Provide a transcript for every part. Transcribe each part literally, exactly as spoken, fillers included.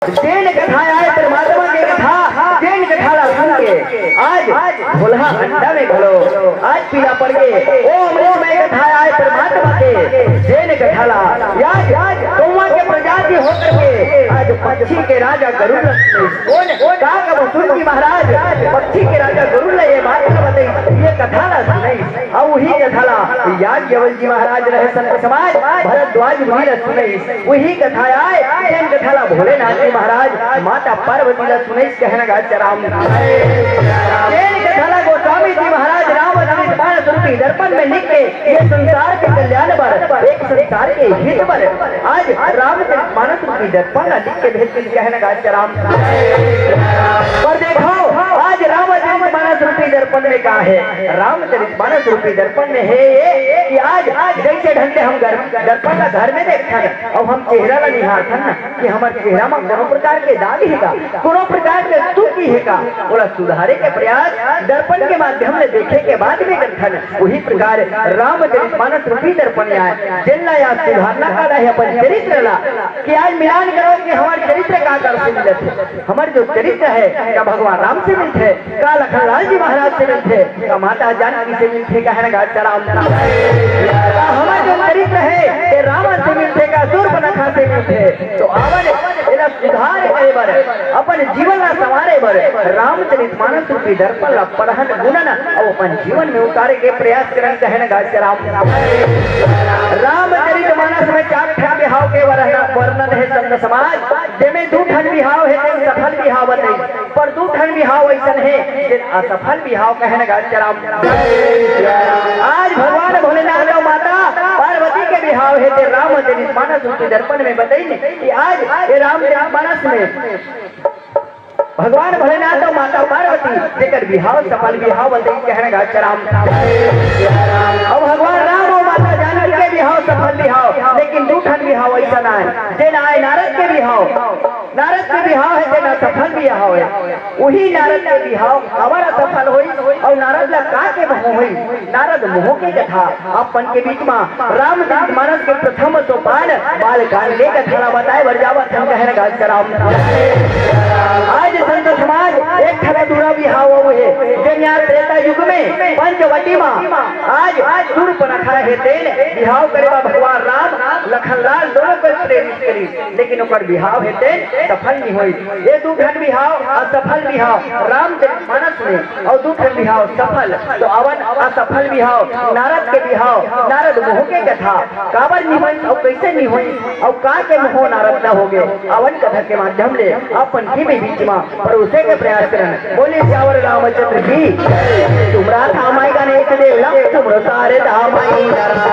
जेन कथा आय परमात्मा के कथा, जेन कथा ला सुन के आज भोलहा अंडा में घलो आज पीला पड़ गे। ओ अमृतमय कथा आय परमात्मा के, जेन कथा ला आज कौवा के प्रजाति होकर के आज पक्षी के राजा गरुड़ ला सुनइस। कोन का कब सुन जी महाराज, पक्षी के राजा गरुड़ ला ये बात ला बताइस, ये कथा ला सुनइस। अउ उही कथा ला याज्ञवल्क्य जी महाराज रहे संत समाज भरद्वाज मुनि ला सुनइस। उही कथा आय, जेन कथा ला भोलेनाथ जी महाराज माता पार्वती ला सुनइस, कहन गा चराम। जेन कथा ला गोस्वामी जी महाराज रामचरित मानस रूपी दर्पण में लिख के ये संसार के कल्याण बर, एक संसार के हित बर आज रामचरित मानस रूपी दर्पण ला लिख के भेज दिस, कहन गा चराम। पर देखव, आज रामचरित मानस रूपी दर्पण में का हे? रामचरित मानस रूपी दर्पण में हे ये कि आज जइसे ढंग ले हम गर-, दर्पण ला घर में देखथन अउ हम चेहरा ला निहारथन ना, कि हमर चेहरा म कोनो प्रकार के दाग हे का, कोनो प्रकार के त्रुटि हे का, ओला सुधारे के प्रयास दर्पण के माध्यम ले देखे के बाद में करथन। उही प्रकार रामचरित मानस रूपी दर्पण आय, जेन ला आज सुधारना काला हे अपन चरित्र ला, कि आज मिलान करव कि हमर चरित्र का कर से मिलत हे, हमर जो चरित्र हे का भगवान राम से मिलथे, का लखनलाल जी महाराज से मिलथे, का माता जानकी से मिलथे, कहन गा चराम। का हमर जो चरित्र हे, ते रावण से मिलथे, का शूर्पणखा से मिलथे? तो आवन, एला सुधार करे बर, अपन जीवन ला संवारे बर, रामचरित मानस रूपी दर्पण ला पढ़न, गुनन, अउ अपन जीवन में उतारे के प्रयास करन, कहन गा चराम। रामचरित मानस में चार ठन बिहाव के वर्णन, वर्णन हे संत समाज, जेमे दू ठन बिहाव हे, तेन सफल बिहाव हे। पर दू ठन बिहाव अइसन हे, जेन असफल बिहाव कहन गा चराम। आज भगवान भोलेनाथ अउ माता पार्वती के बिहाव हे, ते रामचरित मानस रूपी दर्पण में बतइन कि आज ये रामचरित मानस में भगवान भोलेनाथ अउ माता पार्वती जेकर बिहाव सफल बिहाव बतइन, कहन गा चराम। अउ भगवान राम अउ माता जानकी के बिहाव सफल बिहाव, लेकिन दू ठन बिहाव अइसन आय, जेन आय नारद के बिहाव। नारद के बिहाव हे, तेन असफल बिहाव हे। उही नारद के बिहाव काबर असफल होइस अउ नारद ला का के मोह होइस? नारद मोह के कथा अपन के बीच म रामचरित मानस के प्रथम सोपान बालकांड के कथा ला बताए बर जावत हन, कहन गा चराम। आज संत समाज एक ठन अधूरा बिहाव अउ हे, जेन या त्रेता युग में पंचवटी म आज शूर्पणखा हे, तेन बिहाव करे बर भगवान राम लखनलाल दोनों को प्रेरित करिस। लेकिन ओकर बिहाव हे तेन सफल नइ होइस। ये दू ठन बिहाव असफल बिहाव रामचरित मानस में, अउ दू ठन बिहाव सफल। तो आवन असफल बिहाव, नारद के बिहाव, नारद मोह के कथा, काबर नइ होइस अउ कइसे नइ होइस, अउ का के मोह नारद ला होगे, आवन कथा के माध्यम ले अपन के बीच म परोसे के प्रयास करन। बोले सियावर रामचंद्र की। तुमरा था माई गणेश देव ला, तुमरो सारे था माई नरा।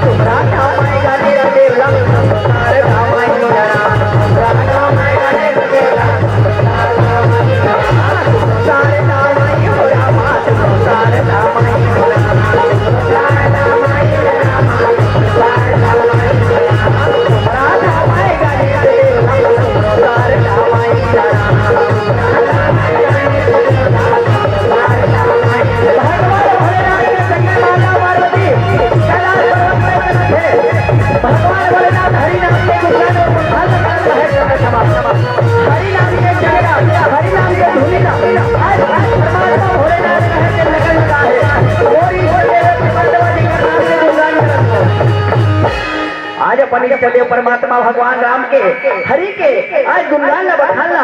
तुमरा था माई गणेश देव ला, तुमरो सारे था माई नरा। आज अपन इष्ट देव परमात्मा भगवान राम के, हरि के आज गुणगान ला बखान ला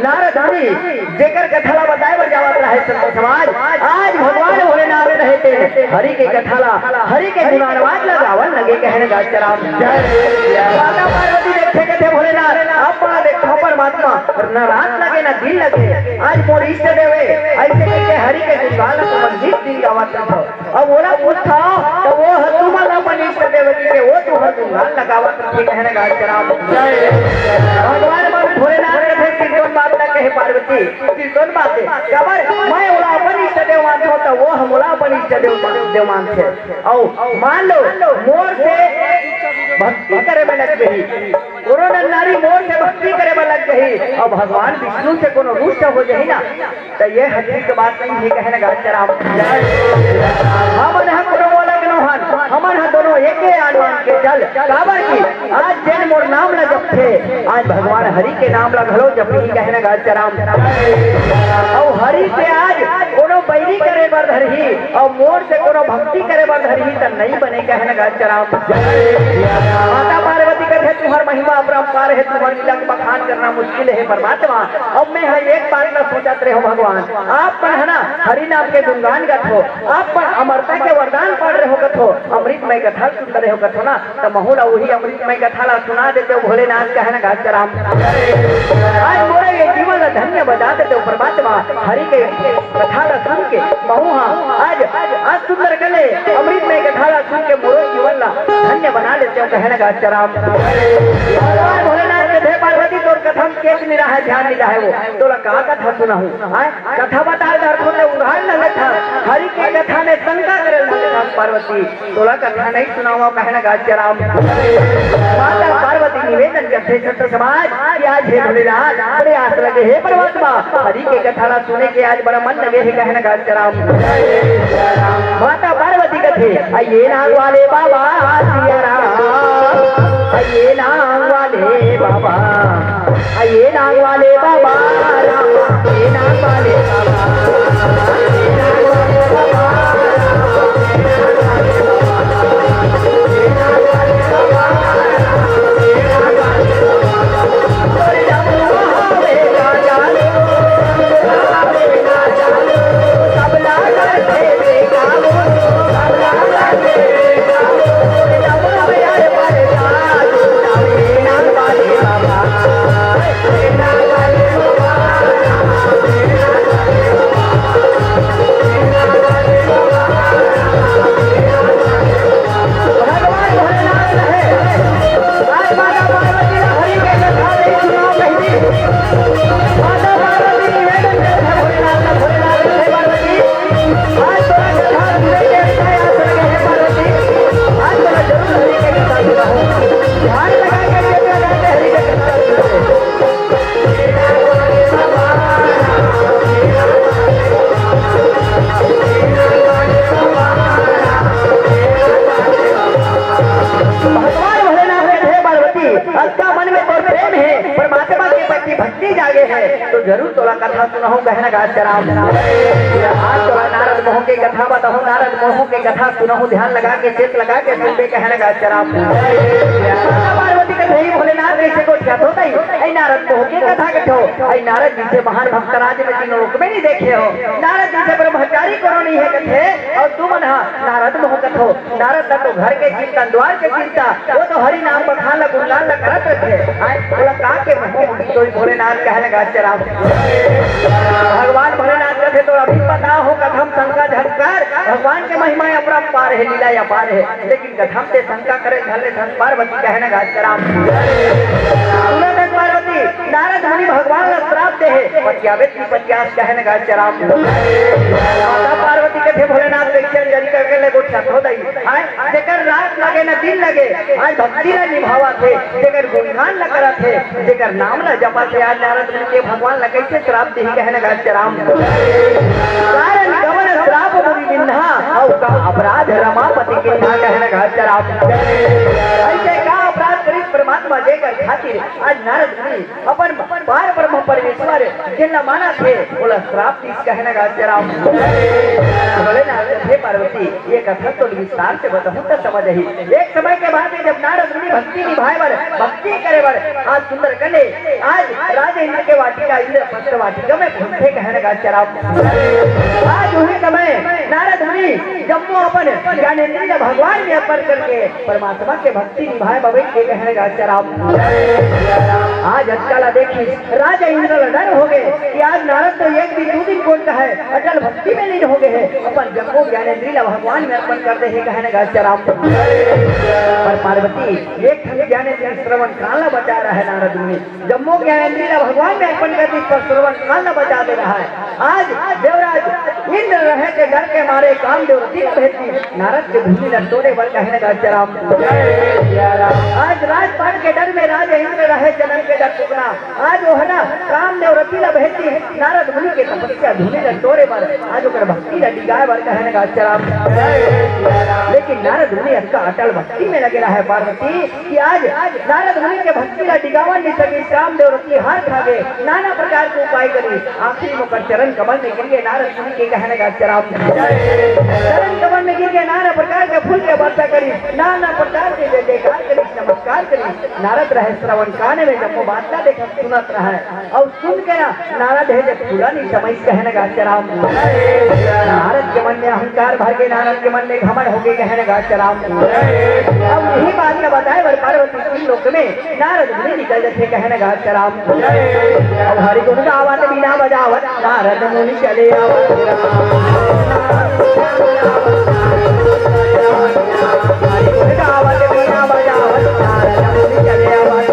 नारद मुनि जेकर कथा ला बताए बर जावत रहे संत समाज, आज भगवान भोलेनाथ रहे ते हरि के कथा ला, हरि के गुणानुवाद ला गावन लगे, कहन गा चराम। माता पार्वती देखे कथे भोलेनाथ, अब बड़ा देखो परमात्मा, न रात लगे न दिन लगे, आज मोर इष्ट देव हे, अइसे कहिके हरि के गुणगान ला तुमन नित दिन गावत रहो। अब ओला पूछथव, त ओ ह तुमन अपन इष्ट देव कहिके ओ तुहर गुणगान ला गावत रथे, कहन गा चराम। भगवान मन भोलेनाथ कथे, सिरतोन बात ला कहे पार्वती, सिरतोन बात हे, काबर मैं ओला अपन इष्ट देव मानथव, त ओ ह मोला अपन इष्ट देव मा-, देव मानथे। अउ मान लो, मोर से भक्ति करे में लग गई, कोनो नर नारी मोर से भक्ति करे बर लग गई, अउ भगवान विष्णु से कोनो रुष्ट हो जाही ना, त ये ह ठीक बात नइ हे, कहन गा चराम। हमन ह कोनो ओला कोनो हमन ह दोनों एके आन मान के चल, काबर कि आज जेन मोर नाम ल जपथे, आज भगवान हरि के नाम ल घलो जपही, कहे न गा चराम। अउ हरि से आज कोनो बैरी करे बर धरही, अउ मोर से कोनो भक्ति करे बर धरही, त नइ बने, कहे न गा चराम। माता पार्वती कथे, "तुहर महिमा अपरंपार हे, तुहर लीला के बखान करना मुश्किल हे परमात्मा।" अब मैं ह एक बात ल सोचत रेहो भगवान, आप मन ह ना हरि नाम के गुणगान गाथो, आप मन अमरता के वरदान पाड़ रहे हो कथो, अमृतमय कथा ल सुनत रहे हो कथो ना, त महू ला वही अमृतमय कथा ला सुना देते हो भोलेनाथ, कहे न गा चराम। आज मोरे ये जीवन ला धन्य बजा देते हो परमात्मा, हरि के कथा ला सुन के महू हा आज, आज सुंदर कले अमृतमय कथा ला सुन के मोरो जीवन ला धन्य बना लेते हो, कहे न गा चराम। भगवान भोलेनाथ कथे, "पार्वती तोर कथा म केत निराहे, ध्यान निराहे वो, तोला का कथा सुनाहूं?" आय? कथा बताए बर धरथों त उंघाल न लेथस, हरि के कथा में शंका करे ल धर लेथस पार्वती, तोला कथा नइ सुनावंव, कहे न गा चराम। माता पार्वती निवेदन करथे संत समाज कि आज हे भोलेनाथ, बड़े आस लगे हे परमात्मा, हरि के कथा ला सुने के आज बड़ा मन लगे हे, कहे न गा चराम। माता पार्वती कथे, "आइए नांग वाले बाबा सिया राम, आइए नांग वाले बाबा।" ये नांग वाले बाबा राम, ये नांग वाले बाबा, ये नांग वाले बाबा राम, ये नांग वाले बाबा, ये नांग वाले बाबा राम, ये नांग वाले बाबा। तोरे डमरू हवे का जादू, हवे का जादू, सबला करथे बेकाबू, सबला करथे बेकाबू। भगवान भोलेनाथ कथे, "पार्वती, अतका मन में तोर प्रेम हे, परमात्मा के प्रति भक्ति जागे हे, तो जरूर तोला कथा सुनाहूं," कहे न गा चराम। आज तोला नारद महू के कथा बताहूं, नारद महू के कथा सुनाहूं, ध्यान लगा के, चित लगा के सुनबे, कहे न गा चराम। माता पार्वती कथे, "हे भोलेनाथ, कइसे गोठियाथो तई? अई नारद महू के कथा कथो, अई नारद जइसे महान भक्त राज में तीनों लोक में नइ देखे हो, नारद जइसे ब्रह्मचारी कोनो नइ हे," कथे, "अउ तुमन ह नारद महू कथो।" नारद ला तो घर के चिंता, द्वार के चिंता, वो तो हरि नाम बखान ला, गुणगान ला करत रथे। आय, बोला का के महू, तो भोलेनाथ कहे न गा चराम। भगवान भोलेनाथ कथे, "तो अभी पता हो कथम शंका झंकार, भगवान के महिमा अपरंपार हे, लीला अपार हे, लेकिन कथम ते शंका करे धर लेथस पार्वती, कहे न गा चराम।" सुनत हस पार्वती, नारद मुनि भगवान ला श्राप दे हे, पतियावे की पतियास, कहे न गा चराम। माता पार्वती कथे, "भोलेनाथ, कइसे अंजलि करके ले गोठियाथो तई?" आय, जेकर रात लगे न दिन लगे, आज भक्ति ला निभावत हे, जेकर गुणगान ला करत हे, जेकर नाम ला जपत हे, आज नारद मुनि के भगवान ला कइसे श्राप दिही, कहे न गा चराम। कारण कवन श्राप मुनि बिन्हा, अउ का अपराध रमापति किन्हा, कहे न गा चराम। अइसे का अपराध करिस परमात्मा, जेकर खातिर आज नारद मुनि अपन पार ब्रह्म परमेश्वर जेन ला मानत हे, ओला श्राप दिस, कहे न गा चराम। भोलेनाथ कथे, "पार्वती, ये कथा तो विस्तार से बताहूं त समझ ही।" एक समय के बात हे, जब नारद मुनि भक्ति निभाए बर, भक्ति करे बर आज सुंदर कले, आज राज इंद्र के वाटिका, इंद्रप्रस्थ वाटिका में पहुंचे, कहे न गा चराम। आज उही समय नारद मुनि जम्मो अपन ज्ञानेंद्रिय ला भगवान में अर्पण करके परमात्मा के भक्ति निभाए बर बइठ गे, कहे न गा चराम। आज अतका ला देखिस, राजा इंद्र ला डर हो गे कि आज नारद तो एक दिन, दू दिन कोन कहय, अटल भक्ति में लीन हो गे हे, अपन जम्मो ज्ञानेंद्रिय ला भगवान में अर्पण कर दे हे, कहे न गा चराम। पर पार्वती एक ठन ज्ञानेंद्रिय श्रवण कान ला बचा रहे नारद मुनि, जम्मो ज्ञानेंद्रिय ला भगवान में अर्पण कर दिस, पर श्रवण कान ला बचा दे रहा हे। आज देवराज इंद्र रहे के डर के मारे कामदेव रति ला भेज दिस, नारद के धुनी ला टोरे बर, कहे न गा चराम। आज राजपाट के डर में राजा इंद्र रहे, जनक के आज वो है ना, कामदेव रति ला भेज दिस नारद मुनि के तपस्या धुनि ला टोरे बर, आज ओकर भक्ति ला डिगाए बर कहे न गा चराम। लेकिन नारद मुनि अतका अटल भक्ति में लगे रहे पार्वती कि आज नारद मुनि के भक्ति ला डिगावन नइ सकिस। कामदेव रति हार खा गे, नाना प्रकार के उपाय करिस, आखिरी में ओकर चरण कमल में गिर गे नारद मुनि के कहे न गा चराम। चरण कमल में गिर गे, नाना प्रकार के फूल के वर्षा करिस, नाना प्रकार के जय जयकार करिस, नमस्कार करिस। नारद रहे श्रवण कान में, जम्मो बात ला देखत सुनत रहे। अउ सुन के ना, नारद हे जब तुला नइ समझ कहे न गा चराम। नारद के मन में अहंकार भर गे, नारद के मन में घमंड हो गे कहे न गा चराम। अब यही बात ला बताए बर पार्वती तीन लोक में नारद मुनि निकल जथे कहे न गा चराम। अब हरि गुण गावत बीना बजावत नारद मुनि चले आवत। हरि गुण गावत बीना बजावत नारद मुनि चले आवत।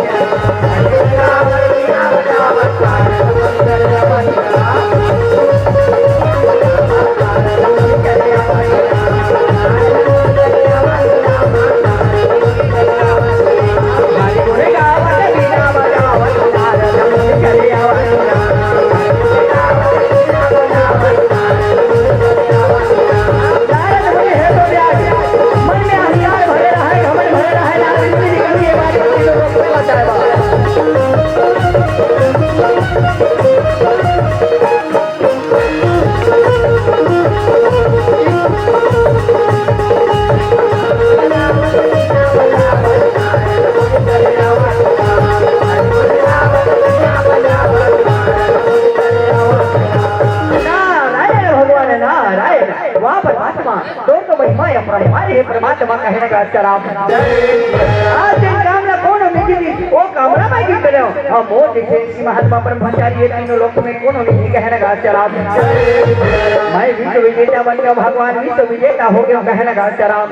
नारायण भगवान नारायण। वाह परमात्मा, तोर तो महिमा अपरंपार हे परमात्मा, कहे न गा चराम। आज जेन काम ला कोनो नइ कीस, ओ काम ला मैं कीस करेंव। अउ मोर जइसे महात्मा ब्रह्मचारी ये तीनों लोक में कोनो नइ हे, कहे न गा चराम। मैं विश्व विजेता बन गेंव भगवान, विश्व विजेता हो गेंव, कहे न गा चराम।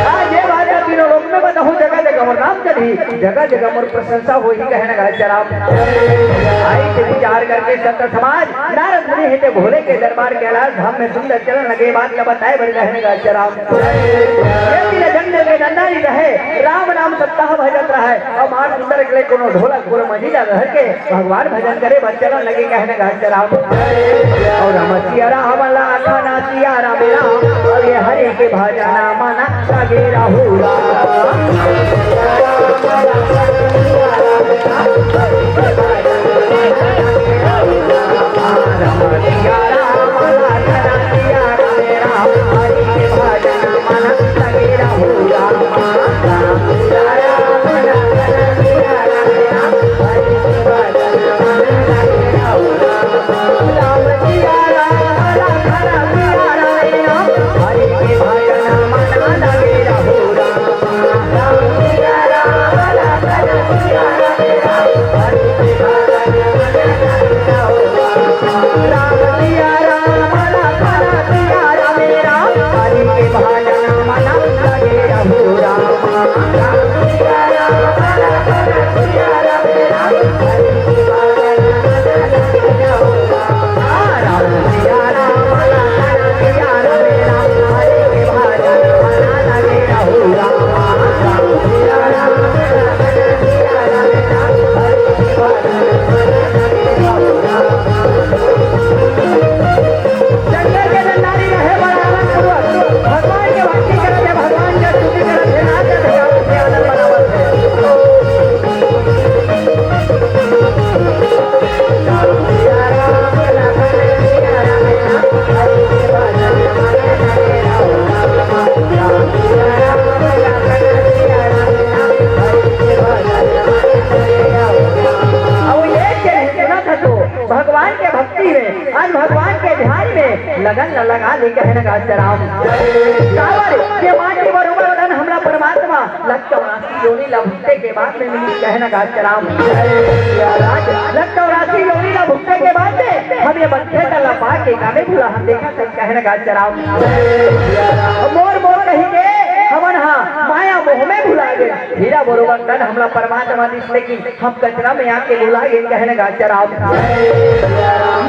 आज ये बात ला तीनों लोक में बताहूँ, जगह जगह मोर नाम चलही, जगह जगह मोर प्रशंसा होही, कहे न गा चराम। आई के विचार करके संत समाज, नारद मुनि हे ते भोले के दरबार कैलाश धाम में सुंदर चलन लगे, बात ला बताए बर कहे न गा चराम। ये दिन जंगल में नंदारी रहे, राम नाम सप्ताह भजत रहे, अउ मार सुंदर के लिए कोनो ढोलक कोनो मंजीरा धर के भगवान भजन करे बर चलन लगे कहे न गा चराम। अउ राम सिया राम लखन सिया राम राम, अउ ये हरि के भजन मन लगे रहू राम। अउ ये के सुनत हस तो भगवान के भक्ति में, आज भगवान के ध्यान में लगन ल लगा ले कहे न गा चराम। काबर के माटी बरोबर तन हमला परमात्मा लग चौरासी योनि ला भुगते के बाद में मिली कहे न गा चराम। आज लग चौरासी योनि ला भुगते के बाद में हम ये बच्चे का लपा के गाने भुला हम देखा कहे न गा चराम। मोर मोर कही के हमन हा माया मोह में भुला गे। हीरा बरोबर तन हमला परमात्मा दिस, लेकिन हम कचरा में आके भुला गे कहे न गा चराम।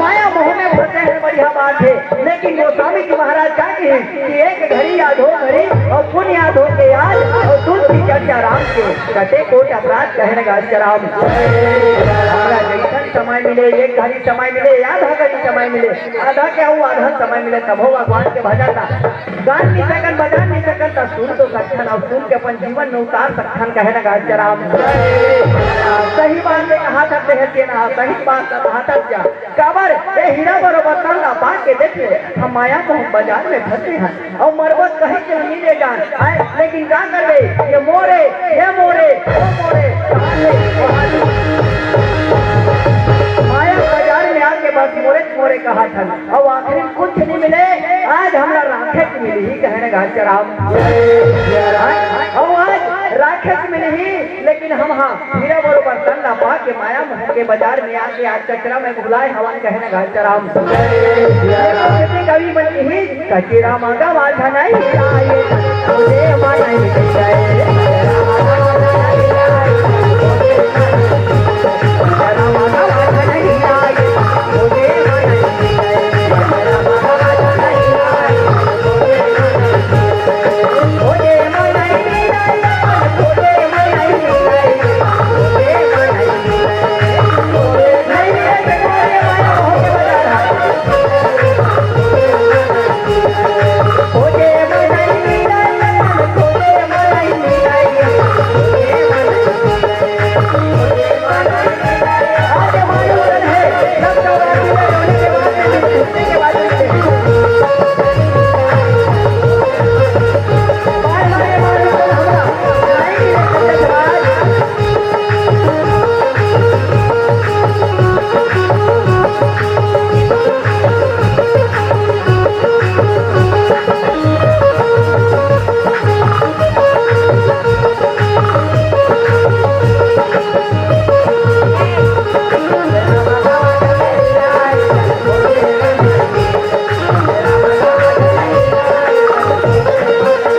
माया में फंसे हैं, बढ़िया बात है, लेकिन गोस्वामी जी महाराज का कहे कि एक घड़ी आधो घड़ी और पुण्य आधो के याद और तुलसी चर्चा राम के, कटे कोट अपराध कहने का राम। हमरा जैसन समय मिले, एक घड़ी समय मिले, आधा घड़ी समय मिले, आधा के अउ आधा समय मिले, तभो भगवान के भजन ला गान नहीं सकन, बजान नहीं सकन, त सुन तो सकथन, अउ सुन के अपन जीवन में उतार सकथन, कहे न गाज राम। सही बात में कहा था, कहे के ना, सही बात में कहा था क्या? काबर ए हीरा बरोबर तन ला पा के देख ले, हम माया मोह बाजार में फंसे हैं, अउ मरबत कहे के मिले जान आए, लेकिन का करबे, ये मोरे, ये मोरे, वो मोरे, कहाँ ले, कहाँ ले? माया बाजार में आके बस मोरे, मोरे कहा था। अउ आखिरी कुछ नहीं मिले, आज हमरा राखे के मिली ही, कहे न गाज राम। अउ आज राखे के मिली ही, लेकिन हम हाँ, हीरा बरोबर तन ला पा के माया मोह के बाजार में आके आज कचरा में भुलाए हवन, कहे न गाज राम। कवि मन की ही कचरा मांगा वाल धनाई आए, तुझे मनाई गए।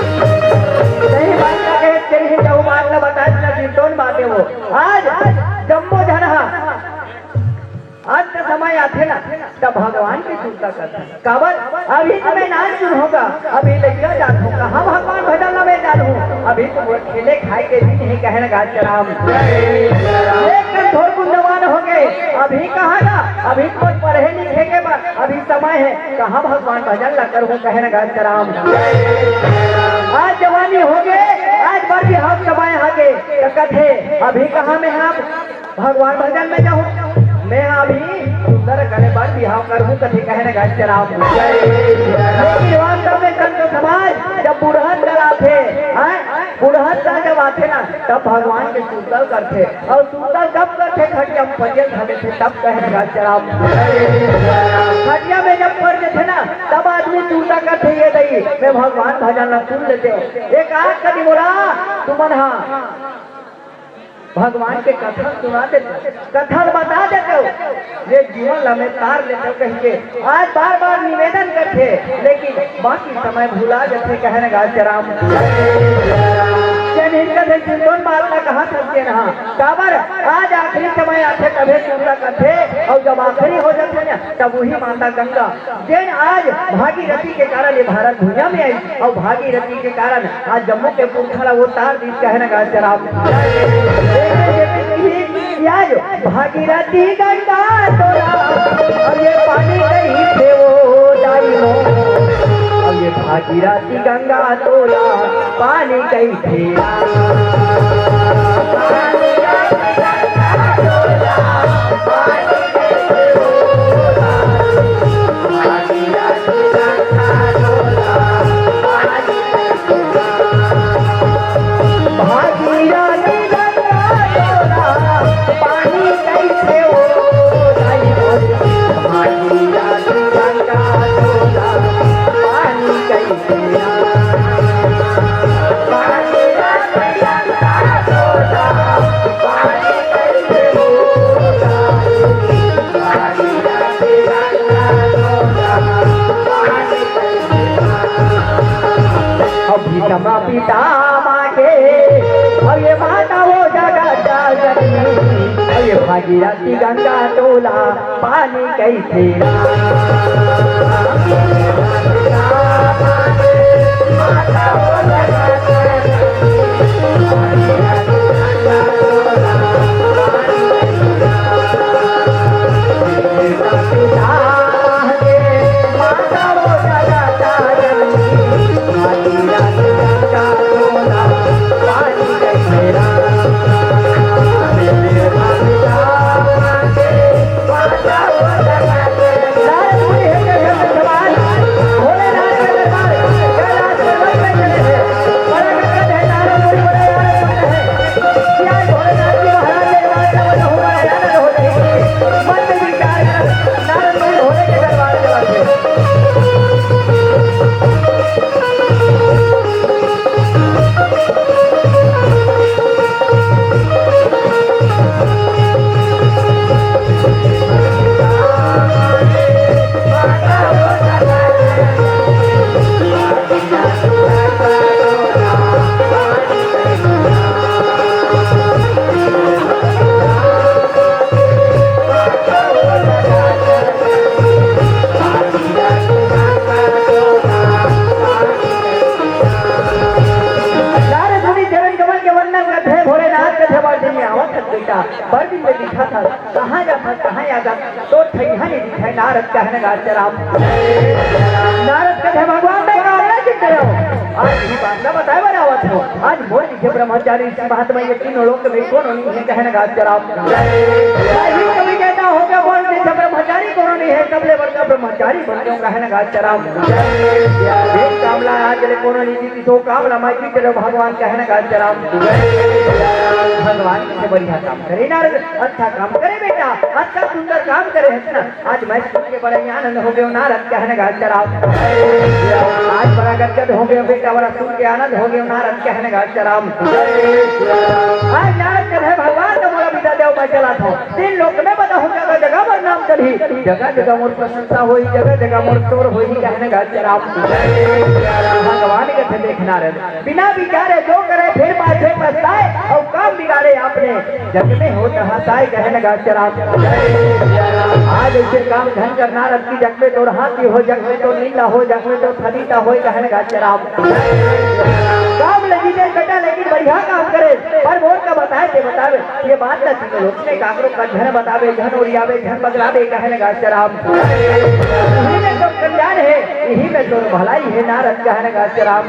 सही बात का कहे, तेरी ही जब बात ना बताए, ना जीतोन बात है वो। आज जम्मो झन हा अंत समय आथे ना, तब भगवान के चिंता करथे। काबर? अभी तो मैं नानचुन होगा, अभी लइका जात होगा, हम भगवान भजन ला मैं जानहूँ, अभी तो मोर खेले खाए के दिन हे, कहे न गाज राम। लेकिन थोरकुन जवान हो गए, अभी कहाँ ना, अभी तो पढ़े लिखे के बाद अभी समय है, कहाँ भगवान भजन ला करहूँ, कहे न गाज राम। आज जवानी हो गए, आज बर बिहाव समय आ गए, तो कथे, अभी कहाँ में हम भगवान भजन में जाहूँ, मैं अभी सुंदर करे बर बिहाव करहूँ, कथे कहे न गाज राम। लेकिन वास्तव में संत समाज जब बुढ़त कर आथे, हैं, बुढ़त का जब आथे ना, तब भगवान के सुंदर करथे। अउ सुंदर कब करथे? खटिया में पड़िया धर लेथे, तब कहे न गाज राम। खटिया में जब पड़ जाथे ना, तब आदमी सुंदर करथे, ये दई, मैं भगवान भजन ला सुन लेते हो। एक आध कदी मोला तुमन हा भगवान के कथा सुना देते, कथा बता देते हो, ये जीवन ला मैं तार लेते हो कह के आज बार बार निवेदन करथे, लेकिन बाकी समय भुला जाथे, कहे न गाज राम। जन इनका से चिंतन बात ला कहा था के ना, काबर आज आखिरी समय आथे तभे सुरता करथे, और जब आखिरी हो जाथे ना, तब वही माता गंगा जेन आज भागीरथी के कारण ये भारत भुइयां में आई, और भागीरथी के कारण आज जम्मो के पुरखा ला वो तार दीस, कहे न गाज राम। आज भागीरथी गंगा तोला, और ये पानी कहीं थे वो दाई हो, और ये भागीरथी गंगा तोला पानी कहीं थे। तीरथ गंगा तोला पानी कइसे राम। नारद मुनि चरण कमल के वंदन करथे, भोलेनाथ कथे, "बड़ दिन में आवत हस बेटा, बड़ दिन में दिखत हस, कहाँ जात हस, कहाँ आ जात, तोर ठइहा नइ दिखय।" नारद कहने गा चराम। नारद कथे, "भगवान मैं कामना चित्त रहो, आज ही बात ला बताए बर आवत हो, आज मोर जइसे ब्रह्मचारी महात्मा ये तीनों लोक में कोनो नइ हे।" कहने गा चराम। कवि कहता होगा, मोर जइसे ब्रह्मचारी कोनो नइ हे, सबले बड़का ब्रह्मचारी बन गेंव। कहने गा चराम। एक काम ला आज ले कोनो नइ जीतिस, ओ काम ला मैं जीत रहो भगवान। कहने गा चराम। भगवान कथे बढ़िया काम करे नारद, अच्छा काम करे बेटा, अच्छा सुंदर काम करे हस ना। आज मैं सुन के बड़ा ही आनंद हो गेंव नारद। कहने गा चराम। आज बड़ा गदगद हो गेंव बेटा, बड़ा सुन के आनंद हो गेंव नारद। कहने गा चराम। आज नारद कथे, "भगवान तो मोला बिदा देव, मैं चलत हंव।" तीन लोक में बताहूं, जगह जगह मोर नाम चलही, जगह जगह मोर प्रशंसा होही, जगह जगह मोर शोर होही। कहने गा चराम। भगवान कथे, "देख नारद, बिना विचारे जो करे फिर पाछे पछताए, अउ काम बिगाड़े आपने जग में होत हंसाए।" कहने गा चराम। आज अइसे काम झन कर नारद कि जग में तोर हाथी हो, जग में तोर निंदा हो, जग में तोर फलीता होय। कहने गा चराम। काम लगी दे बेटा, लेकिन बढ़िया काम करे, पर मोर का बताए ते बतावे। ये बात ला तीनों लोक में काकरो का झन बतावे, झन ओरियावे, झन बगलावे। कहने गा चराम। इही में तोर कल्याण हे, इही में तोर भलाई हे नारद। कहने गा चराम।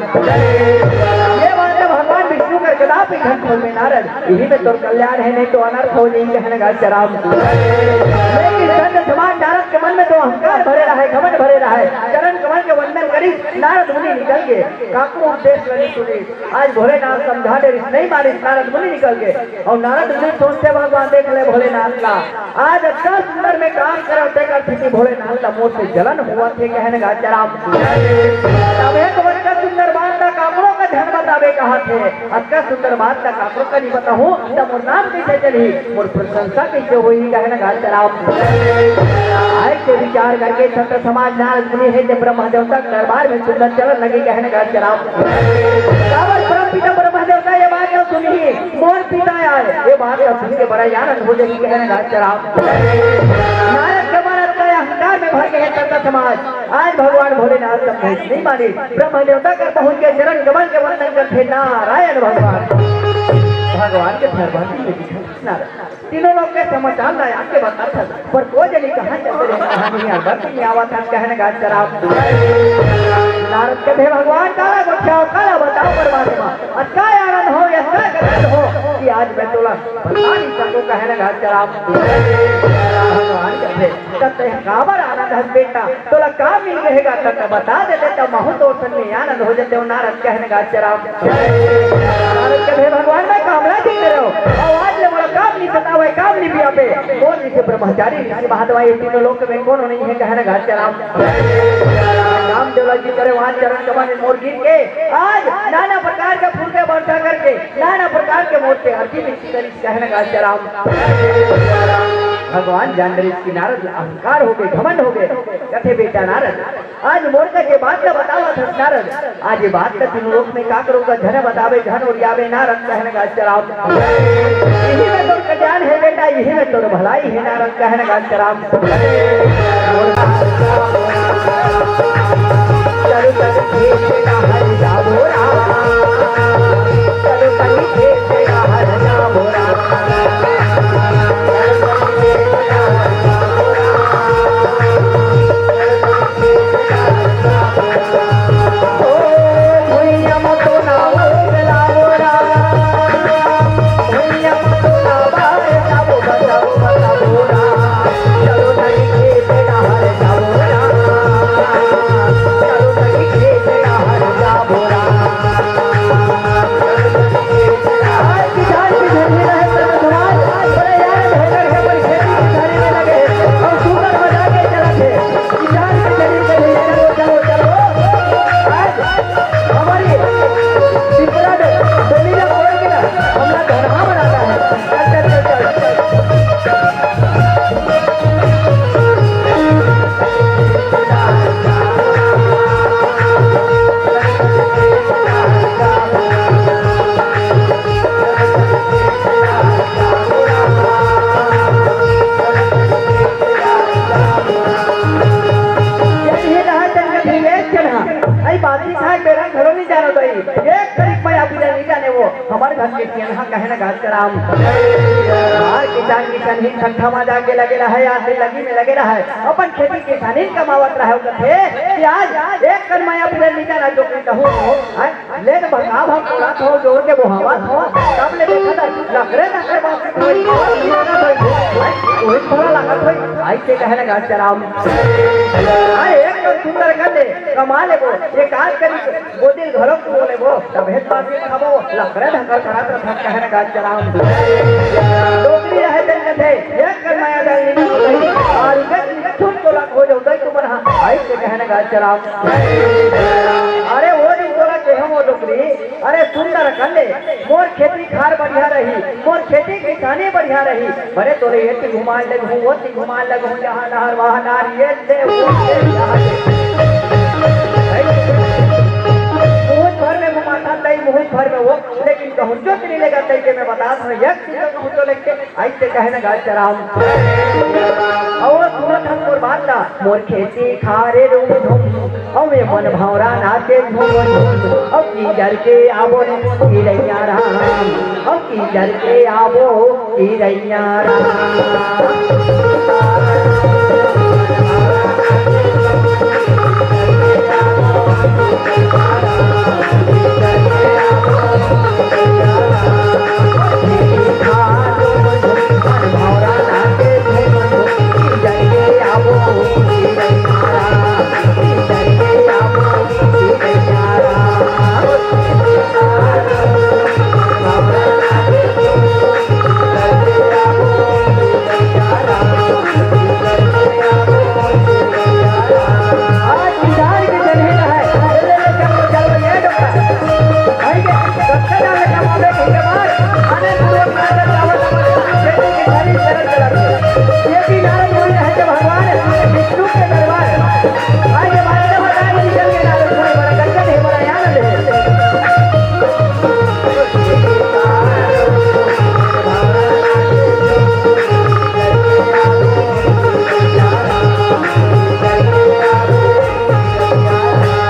ये बात ला भगवान विष्णु कर कदापि झन खोलबे नारद, इही में तोर कल्याण हे, नहीं तो अनर्थ हो जाही। कहने गा चराम। लेकिन संत समाज नारद के मन में तो अहंकार भरे रहय, घमंड भरे रहय। चरण कमल के वंदन करिस, नारद मुनि निकल गे, काकरो उपदेश ला नइ सुनिस। आज भोलेनाथ समझा डरिस, नइ मानिस, नारद मुनि निकल गे। अउ नारद मुनि सोचथे, भगवान देख ले भोलेनाथ ला, आज अतना सुंदर में काम करंव, तेकर सेती भोलेनाथ ला मोर से जलन होवत हे। कहने गा चराम। तभे तो अतना सुंदर बात ला काकरो का झन बतावे कहत हे, अतना सुंदर बात ला काकरो का नइ बताहूं, त मोर नाम कइसे चलही, मोर प्रशंसा कइसे होही। कहने गा चराम। अइसे विचार करके संत समाज नारद मुनि हे जे ब्रह्मा देवता के दरबार में सुंदर चलन लगे। कहने गा चराम। काबर परम पिता ब्रह्मा देवता ये बात ला सुनही, मोर पिता आय, ये बात ला सुन के बड़ा ही आनंद हो जाही। कहने गा चराम। नारद के मन अतका अहंकार में भर गे हे संत समाज, आज भगवान भोलेनाथ समझाइस नइ मानिस। ब्रह्मा देवता कर पहुंच के चरण कमल के वंदन करथे नारायण भगवान। भगवान के दरबार में नारद तीनों लोक के समाचार ला आके बताथस, पर कोई जनी कहाँ चल रहे, कहाँ नहीं, अरबर के नहीं आवत हस। कहने गा चराम। नारद कथे, "भगवान काला गोठियाव, काला बताव परमात्मा, अतका आनंद हो, अतका गदगद हो कि आज मैं तोला बता नइ सकंव।" कहने गा चराम। भगवान कथे, "त तैं काबर आनंद हस बेटा?" तोला काम मिल गे हे गा, त बता देते, त महूं तोर संग में आनंद हो जातेंव। नारद कहने गा चराम। नारद कथे, "भगवान, मैं कामना नइ करेंव, अउ आज ले मोला काम नइ सतावय, काम नइ बियापे। मोर जइसे ब्रह्मचारी ऋषि महात्मा ये तीनों लोक में कोनो नइ हे।" कहने गा चराम। काम जो लगी करे वहां चरण कमल में मोर गिर के, आज नाना प्रकार के फूल के वर्षा करके, नाना प्रकार के मोर से आरती विनती करिस। कहने गा चराम। भगवान जान डरिस कि नारद ला अहंकार हो गे, घमंड हो गे। कथे, "बेटा नारद, आज मोर का जे बात ला बतावत हस नारद, आज ये बात ला तीनों लोक में काकरो का झन बतावे, झन ओरियावे नारद।" कहने गा चराम। इही में तोर कल्याण हे बेटा, हे में तोर भलाई हे नारद कहन गांचराम। चलो तनी खेत डहर जाबो राम, चलो तनी खेत डहर जाबो राम। यदि हे कहा चल के फिर एक चढ़ा, आई बात नहीं खाए, बेरा घरों नहीं जानो दई। एक तरीक मैं आप जाने नहीं जाने वो, हमारे घर के केनहा कहे ना गांचराम। हमार किसान किसान ही ठट्ठा मा जाके लगे रहे, आसे लगी में लगे रहे, अपन खेती किसानी कमावत रहे, वो कथे कि आज एक कन मैं आप जाने नहीं जाना जो कोई कहूँ, हैं? ले तो भगाव हम बोलत हो, जोर के बोहावत हो, तब ले देखत हस, लकरे लकरे बात कोई, कोई थोड़ा लागत होई, आई के कहे ना गांचराम। अरे एक तो सुंदर कर ले, कमा लेबो, एक आज करी, वो दिल घरों को लेबो, तब हे बात खाबो, लकरे धकर करत रथत कहे ना गांचराम। डोकरी रहे तेन कथे, एक कर माया जाल नहीं, और इधर तुम तो लग हो जाओ, तुम रहा, आई के कहे ना गांचराम। अरे वो दिन तोला केहेंव डोकरी, अरे सुंदर कन ले, मोर खेती खार बढ़िया रही, मोर खेती किसानी बढ़िया रही। अरे तोले ये ती घुमान लगहूँ, वो ती घुमान लगहूँ, यहाँ नहर, वहाँ नार, ये दे, वो दे, यहाँ दे। भाई, मुहूर्त भर में घुमाता तई, मुहूर्त भर में वो, लेकिन कहूँ जो तेरी लेगा तई के मैं बता दूँ, एक चीज कहूँ तो लेके, आई ते कहे ना गांचराम। अउ सुनत हन मोर बात ला, मोर खेती खारे रूम धूम, अउ ये मन भौंरा नाचे झूम झूम, अउ किंजर के आबो रे चिरैया राम, अउ किंजर के आबो चिरैया राम।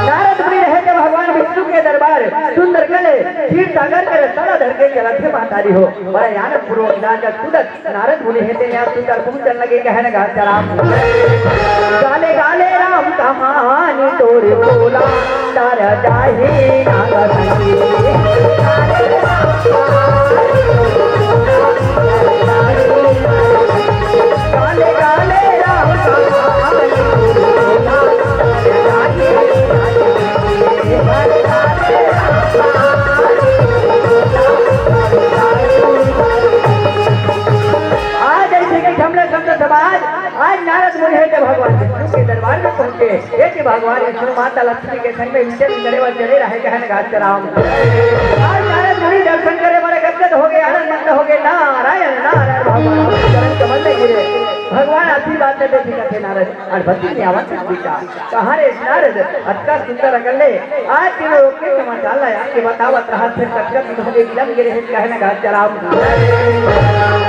नारद मुनि रहे जब भगवान विष्णु के दरबार, सुंदर कले, क्षीर सागर के रस्ता ला धर के चलत हे महतारी हो। बड़ा आनंद पूर्वक नाचत कूदत नारद मुनि हे तेन यहाँ सुंदर पहुँचन लगे, कहन गांचराम। गाले गाले राम कहानी तोर बोला, तारा जाही नारद मुनि। आज ऐसे कि हमने संत समाज, आज नारद मुनि हे जब भगवान विष्णु के दरबार में पहुंचे, हे कि भगवान विष्णु माता लक्ष्मी के संग में विचरण करे बर चले रहे, कहन गांचराम। आज नारद मुनि दर्शन करे बर गदगद हो गए, आनंद मग्न हो गए। नारायण नारायण भगवान चरण कमल में गिरे। भगवान आशीर्वाद देते थे, कथे नारद, अड़भंगी में आवन शक्ति का, कहाँ रे नारद, अतका सुंदर अकन ले, आज तीनों लोग के समाचार लाया कि बतावत रहा, फिर कतका दिन हो गए, विलंब गिरे हे, कहन गांचराम।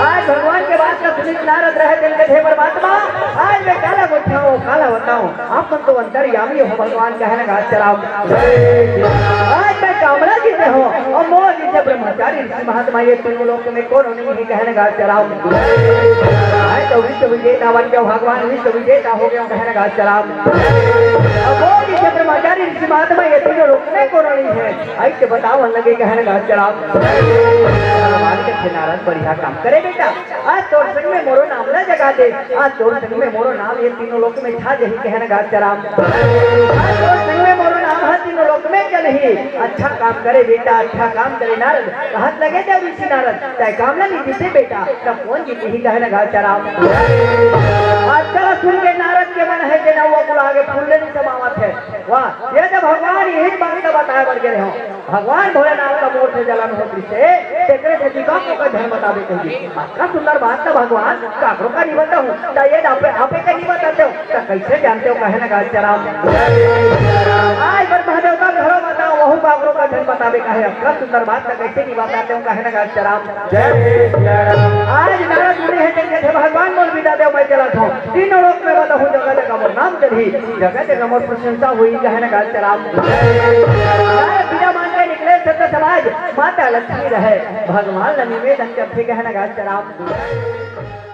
आज भगवान के बात का सुनित नारद रहे तेन कथे परमात्मा, आज मैं काला गोठियाऊं, काला बताऊं, आप मन तो अंतर्यामी हो भगवान, कहे न गास राम। आज मैं कामना जीते हो और मोर जइसे ब्रह्मचारी ऋषि महात्मा ये तीनों लोक में कोनो नहीं है, कहे न गास राम। आज तो विश्व विजेता बन गयो भगवान, विश्व विजेता हो गयो, कहे न गास राम। अब मोर जइसे ब्रह्मचारी ऋषि महात्मा ये तीनों लोक में कोनो नहीं है, ऐसे बतावन लगे, कहे न गास राम। भगवान कथे नारद बढ़िया काम करे बेटा, आज तोर संग में मोरो नाम ला जगा दे, आज तोर संग में मोरो नाम ये तीनों लोक में छा जही, कहे न गास राम। आज तोर संग में मोरो नाम ह तीनों लोक में चलही। अच्छा काम करे बेटा, अच्छा काम करे नारद, कहत लगे जब ऋषि नारद, तय काम ला नहीं जीते बेटा, तब कौन जीतही, कहे न गास राम। आज चला सुन के नारद के मन है जे नौवा कुल आगे फूल ले नहीं समावत है। वाह, ये जब भगवान यही बात का बताए बर गए हो, भगवान भोलेनाथ का मोर से जलन होत रिहिसे, तेकरे से दीपक को झन बताबे कहिए। अतका सुंदर बात तो भगवान काकरो का नहीं बताऊं, तो ये आपे, आपे का नहीं बताते हो, तो कैसे जानते हो, कहे न गास राम। आज पर महादेव का घरो बताओ, वहू काकरो का झन बताबे कहे, अतका सुंदर बात तो कैसे नहीं बताते हो, कहे न गास राम। जय श्री राम। आज नारद मुनि है, जइसे थे भगवान मोर बिदा देव, मैं चला था तीनों लोक में बताऊं, जगह जगह मोर नाम चलही, जगह जगह मोर प्रशंसा होही, कहे न गास राम। नारद बिदा मान के निकले, सत्य समाज माता लक्ष्मी रहे, भगवान ल निवेदन करथे, कहे न गास राम।